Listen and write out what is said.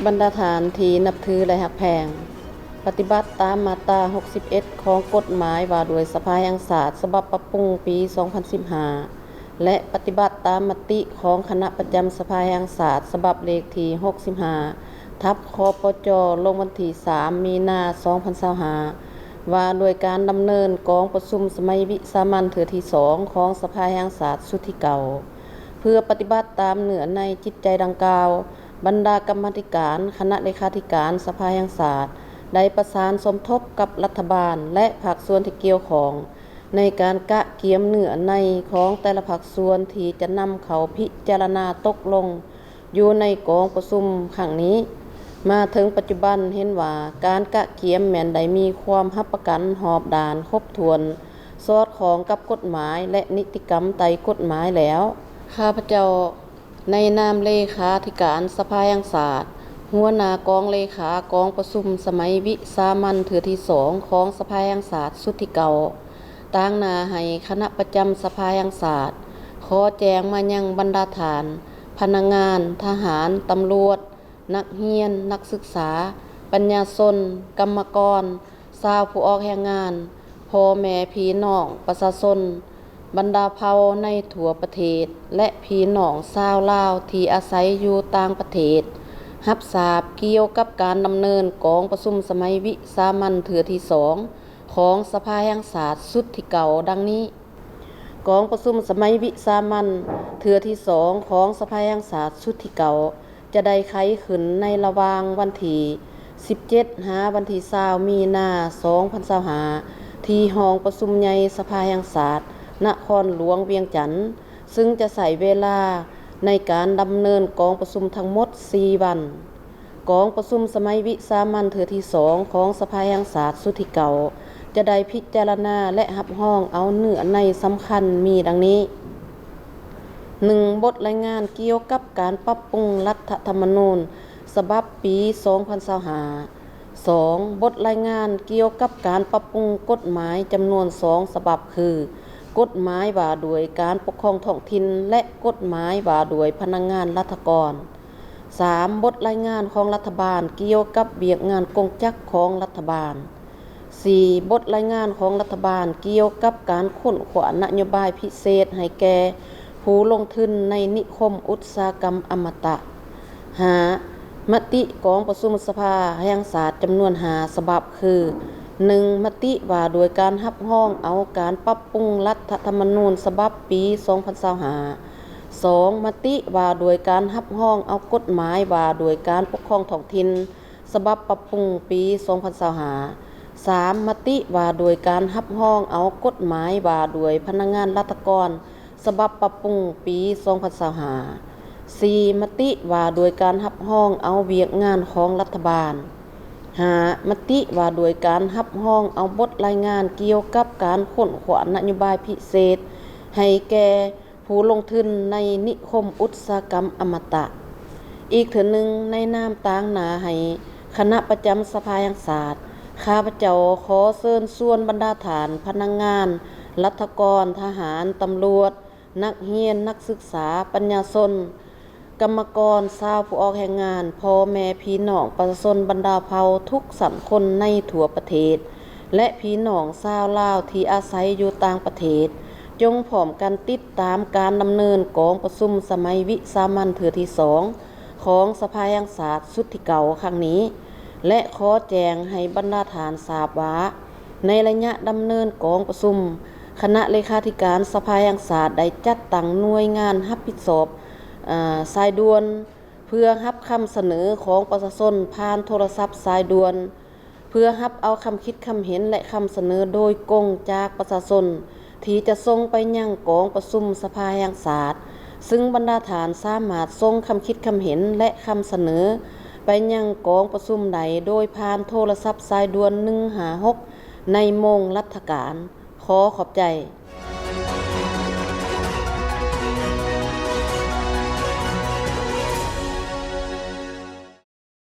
ບັນດາທ່ານທີ່ນັບຖື ແລະ ຮັກແພງ, ປະຕິບັດຕາມມາດຕາຫົກສິບເອັດ ຂອງກົດໝາຍວ່າດ້ວຍສະພາແຫ່ງຊາດ ສະບັບປັບປຸງປີສອງພັນສິບຫ້າ ແລະ ປະຕິບັດຕາມມະຕິຂອງຄະນະປະຈຳສະພາແຫ່ງຊາດ ສະບັບເລກທີຫົກສິບຫ້າ ທັບ ຄປຈ ລົງວັນທີສາມ ມີນາ ສອງພັນຊາວຫ້າ ວ່າດ້ວຍການດຳເນີນກອງປະຊຸມສະໄໝວິສາມັນເທື່ອທີສອງ ຂອງສະພາແຫ່ງຊາດຊຸດທີເກົ້າ. ເພື່ອປະຕິບັດຕາມເນື້ອໃນຈິດໃຈດັ່ງກ່າວ, ບັນດາກຳມາທິການຄະນະເລຂາທິການສະພາແຫ່ງຊາດ ໄດ້ປະສານສົມທົບກັບລັດຖະບານ ແລະ ພາກສ່ວນທີ່ກ່ຽວຂ້ອງ ໃນການກະກຽມເນື້ອໃນຂອງແຕ່ລະພາກສ່ວນທີ່ຈະນຳເຂົ້າພິຈາລະນາຕົກລົງຢູ່ໃນກອງປະຊຸມຄັ້ງນີ້. ມາເຖິງປັດຈຸບັນເຫັນວ່າການກະກຽມແມ່ນໄດ້ມີຄວາມຮັບປະກັນຮອບດ້ານຄົບຖ້ວນ, ສອດຄ່ອງກັບກົດໝາຍ ແລະ ນິຕິກຳໄຕກົດໝາຍແລ້ວ. ຂ້າພະເຈົ້າ ໃນນາມເລຂາທິການສະພາແຫ່ງຊາດ, ຫົວໜ້າກອງເລຂາກອງປະຊຸມສະໄໝວິສາມັນເທື່ອທີສອງ ຂອງສະພາແຫ່ງຊາດຊຸດທີເກົ້າ, ຕາງໜ້າໃຫ້ຄະນະປະຈຳສະພາແຫ່ງຊາດ ຂໍແຈ້ງມາຍັງບັນດາທ່ານ ພະນັກງານ, ທະຫານ, ຕຳຫຼວດ, ນັກຮຽນ, ນັກສຶກສາ, ປັນຍາຊົນ, ກຳມະກອນ, ຊາວຜູ້ອອກແຮງງານ, ພໍ່ແມ່ພີ່ນ້ອງປະຊາຊົນ ບັນດາເຜົ່າໃນທົ່ວປະເທດ ແລະ ພີ່ນ້ອງຊາວລາວທີ່ອາໄສຢູ່ຕ່າງປະເທດ ຮັບຊາບກ່ຽວກັບການດຳເນີນກອງປະຊຸມສະໄໝວິສາມັນເທື່ອທີສອງ ຂອງສະພາແຫ່ງຊາດຊຸດທີເກົ້າ ດັ່ງນີ້. ກອງປະຊຸມສະໄໝວິສາມັນເທື່ອທີສອງ ຂອງສະພາແຫ່ງຊາດຊຸດທີເກົ້າ ຈະໄດ້ໄຂຂຶ້ນໃນລະຫວ່າງວັນທີສິບເຈັດ ຫາວັນທີຊາວ ມີນາ ສອງພັນຊາວຫ້າ ທີ່ຫ້ອງປະຊຸມໃຫຍ່ສະພາແຫ່ງຊາດ ນະຄອນຫຼວງວຽງຈັນ, ຊຶ່ງຈະໃຊ້ເວລາໃນການດຳເນີນກອງປະຊຸມທັງໝົດສີ່ວັນ. ກອງປະຊຸມສະໄໝວິສາມັນເທື່ອທີສອງ ຂອງສະພາແຫ່ງຊາດຊຸດທີເກົ້າ ຈະໄດ້ພິຈາລະນາ ແລະ ຮັບຮອງເອົາເນື້ອໃນສຳຄັນມີດັ່ງນີ້: ໜຶ່ງ ບົດລາຍງານກ່ຽວກັບການປັບປຸງລັດຖະທຳມະນູນສະບັບປີສອງພັນຊາວຫ້າ. ສອງ ບົດລາຍງານກ່ຽວກັບການປັບປຸງກົດໝາຍຈຳນວນສອງສະບັບ ຄື ກົດໝາຍວ່າດ້ວຍການປົກຄອງທ້ອງຖິ່ນ ແລະ ກົດໝາຍວ່າດ້ວຍພະນັກງານລັດຖະກອນ. ສາມ ບົດລາຍງານຂອງລັດຖະບານກ່ຽວກັບວຽກງານກົງຈັກຂອງລັດຖະບານ. ສີ່ ບົດລາຍງານຂອງລັດຖະບານກ່ຽວກັບການຄົ້ນຄວ້ານະໂຍບາຍພິເສດໃຫ້ແກ່ຜູ້ລົງທຶນໃນນິຄົມອຸດສາຫະກຳອະມະຕະ. ຫ້າ ມະຕິກອງປະຊຸມສະພາແຫ່ງຊາດຈຳນວນຫ້າສະບັບ ຄື ໜຶ່ງ ມະຕິວ່າດ້ວຍການຮັບຮອງເອົາການປັບປຸງລັດຖະທຳມະນູນສະບັບປີສອງພັນຊາວຫ້າ. ສອງ ມະຕິວ່າດ້ວຍການຮັບຮອງເອົາກົດໝາຍວ່າດ້ວຍການປົກຄອງທ້ອງຖິ່ນ ສະບັບປັບປຸງປີສອງພັນຊາວຫ້າ. ສາມ ມະຕິວ່າດ້ວຍການຮັບຮອງເອົາກົດໝາຍວ່າດ້ວຍພະນັກງານລັດຖະກອນ ສະບັບປັບປຸງປີສອງພັນຊາວຫ້າ. ສີ່ ມະຕິວ່າດ້ວຍການຮັບຮອງເອົາວຽກງານຂອງລັດຖະບານ. ຫ້າ ມະຕິວ່າດ້ວຍການຮັບຮອງເອົາບົດລາຍງານກ່ຽວກັບການຄົ້ນຄວ້ານະໂຍບາຍພິເສດໃຫ້ແກ່ ຜູ້ລົງທຶນໃນນິຄົມອຸດສາຫະກຳອະມະຕະ. ອີກເທື່ອໜຶ່ງ, ໃນນາມຕາງໜ້າໃຫ້ຄະນະປະຈຳສະພາແຫ່ງຊາດ, ຂ້າພະເຈົ້າຂໍເຊີນຊວນບັນດາທ່ານພະນັກງານ, ລັດຖະກອນ, ທະຫານ, ຕຳຫຼວດ, ນັກຮຽນ, ນັກສຶກສາ, ປັນຍາຊົນ, ກຳມະກອນ, ຊາວຜູ້ອອກແຮງງານ, ພໍ່ແມ່ພີ່ນ້ອງປະຊາຊົນບັນດາເຜົ່າທຸກຊັ້ນຄົນໃນທົ່ວປະເທດ ແລະ ພີ່ນ້ອງຊາວລາວທີ່ອາໄສຢູ່ຕ່າງປະເທດ, ຈົ່ງພ້ອມກັນຕິດຕາມການດຳເນີນກອງປະຊຸມສະໄໝວິສາມັນເທື່ອທີສອງ ຂອງສະພາແຫ່ງຊາດຊຸດທີເກົ້າຄັ້ງນີ້ ແລະ ຂໍແຈ້ງໃຫ້ບັນດາທ່ານຊາບວ່າ, ໃນໄລຍະດຳເນີນກອງປະຊຸມ, ຄະນະເລຂາທິການສະພາແຫ່ງຊາດໄດ້ຈັດຕັ້ງໜ່ວຍງານຮັບຜິດຊອບ, ເອີ, ສາຍດ່ວນ ເພື່ອຮັບຄຳສະເໜີຂອງປະຊາຊົນຜ່ານໂທລະສັບສາຍດ່ວນ, ເພື່ອຮັບເອົາຄຳຄິດຄຳເຫັນ ແລະ ຄຳສະເໜີໂດຍກົງຈາກປະຊາຊົນ ທີ່ຈະສົ່ງໄປຍັງກອງປະຊຸມສະພາແຫ່ງຊາດ, ຊຶ່ງບັນດາທ່ານສາມາດສົ່ງຄຳຄິດຄຳເຫັນ ແລະ ຄຳສະເໜີໄປຍັງກອງປະຊຸມໄດ້ໂດຍຜ່ານໂທລະສັບສາຍດ່ວນໜຶ່ງຫ້າຫົກ ໃນໂມງລັດຖະການ. ຂໍຂອບໃຈ.